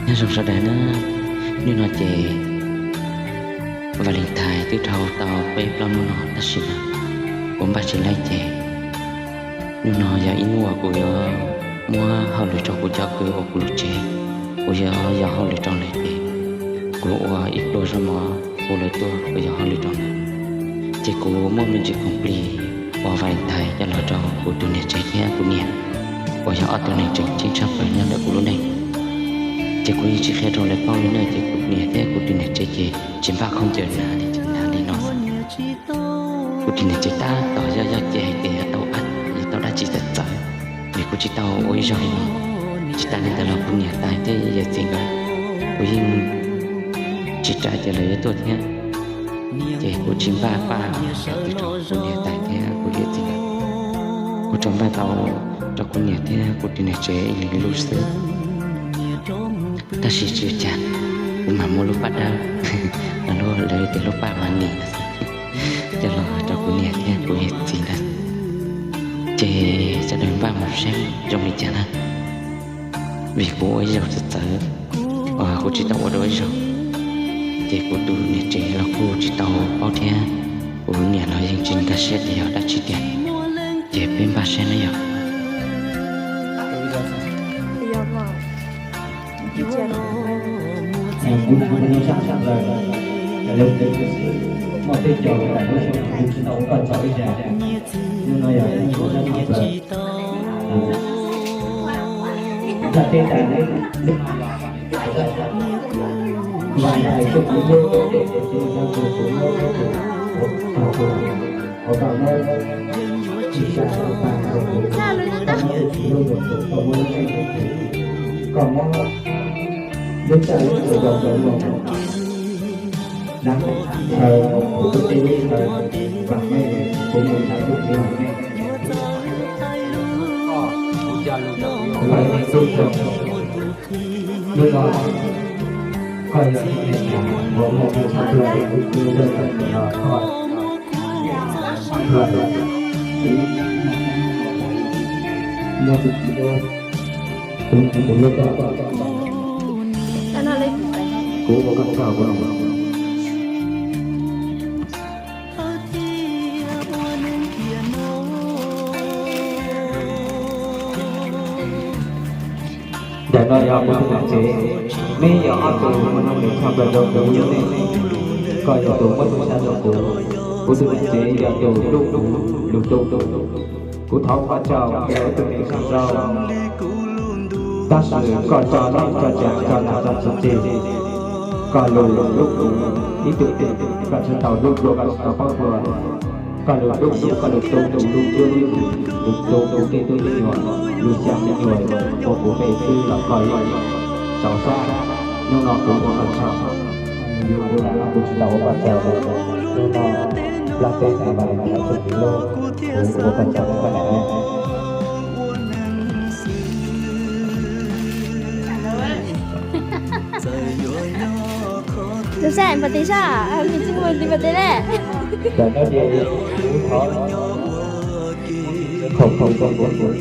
Nyob zoo sawv daws na, hnub no ces Valentine twb dhau tau peb plaub hnub no tab sis mas kuv npaj tsis laij ces hnub no yog ib hnub uas kuv yuav muab hauj lwm rau kuv cov kwv uas kuv lub tsev, kuv yuav yos hauj lwm rau lawv ces kuv ua ib pluag zaub mov hu lawv tuaj kuv yos hauj lwm rau lawv. Ces kuv muaj me ntsis khoom plig uas Valentine coj los rau kuv tus niam tsev thiab kuv niam uas yog ob tug neeg tseem ceeb tshaj plaws nyob ntawm kuv lub neej. Ces kuv yeej tsis qhia rau lawv paub li na, ces kuv niam thiab kuv tus niam tsev ces tsis npaj khaub ncaws hnav li, ces hnav li no xwb. Kuv tus niam tsev tab tom yoj yoj ces hais tias yuav tau, yuav tau dab tsi txawv txawv, vim kuv tsis tau ua ib zaug li no. Tsis tas li ntawd los kuv niam tais thiab yawm txiv nkawd kuv yeej tsis rais ces lawv yuav tuaj thiab. Ces kuv tsis npaj paj hais tias rau kuv niam tais thiab kuv yawm txiv nkawd, kuv tsuas npaj tau rau kuv niam thiab kuv tus niam tsev ib leeg lub xwb. Tab sis tsis ua cas, kuv mam muab lub paj dawb, lub, lawv tias lub paj mas nim no xwb, coj los rau kuv niam thiab kuv yawm txiv ntawd. Ces sawv daws npaj mus saib zoo li cas na, vim kuv ua ib zaug txawv txawv, kuv tsis tau ua dua ib zaug, ces kuv tus niam tsev los kuj tsis tau paub thiab, kuv niam los yeej tsis nkag siab tias yog dab tsi tiag, ces peb npaj saib na yog. Kuv tsis tau ua koj tsaug ib zag, hnub no yog ib hnub sab sab plaws. Npaj teb tas, Valentine tuaj kuv muab, koj muab, koj muab lub txaj lub ntxwv rau kuv mloog. Nab, thaws kuv teb lub thaws, vam meej, kuv mus nrad kuv mus vam meej. Hnub no koj yog ib tug neeg uas muaj txoj hlub, kuv txoj hlub los koj, muaj tus txiv, kuv, kuv hlub koj, kuv ua koj tsaug. Ntawm no yog kuv tus niam tsev, neb yog ob tug muaj nuj nqis tshaj plaws rau kuv lub neej. Koj yog tus muab tub sab rau kuv, kuv tus niam tsev yog tus hlub kuv lug tu. Kuv thov ua koj tsaug, koj yog ib tug neeg zoo nraug, tab sis koj tso neej tso tsav tso nam tso txiv tseg, koj lug hlub kuv ib tug neeg, koj tsis tau hlub dua, koj tsis tau paub dua. Koj lug hlub kuv, koj lug tu kuv lub cuab lub yig, lug tu kuv tej tub me nyuam, lug xyaa me nyuam ua kuv pej xwb los koj yeej txaus sab. Hnub no kuv ua koj tsaug, yug kuv lam no kuv tsis tau ua koj tsaug li. Hnub no Nplog teb tas Valentine txog kuv lub, kuv ua koj tsaug koj niam. Tus saib npam tes sab, nws tsis mus nti npam tes le. Ntawm no ces kuv thov khoom khoom rau kuv tus,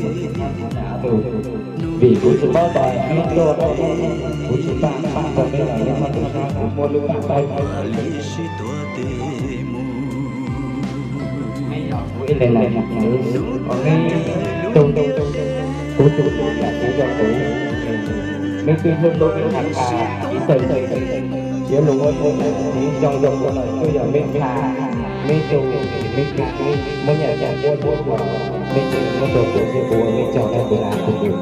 vim kuv tsis paub tais ib luaj, kuv tsis npaj paj rau peb los yog ob tug sab, kuv muab lub paj tawb. Meb yog kuv ib leeg los yog kuv, neb tug, kuv tus yam kuv rau kuv, meb twb hlub hlub meb qha qha ib tawg ntse, yuav lug ua ib tug zoo zoo rau kuv, twb yog meb qha, meb tug, meb qha, meb muab nyiaj txiag muab dua, meb tseem muab rau kuv, kuv ua meb tsaug na kuv na kuv tus.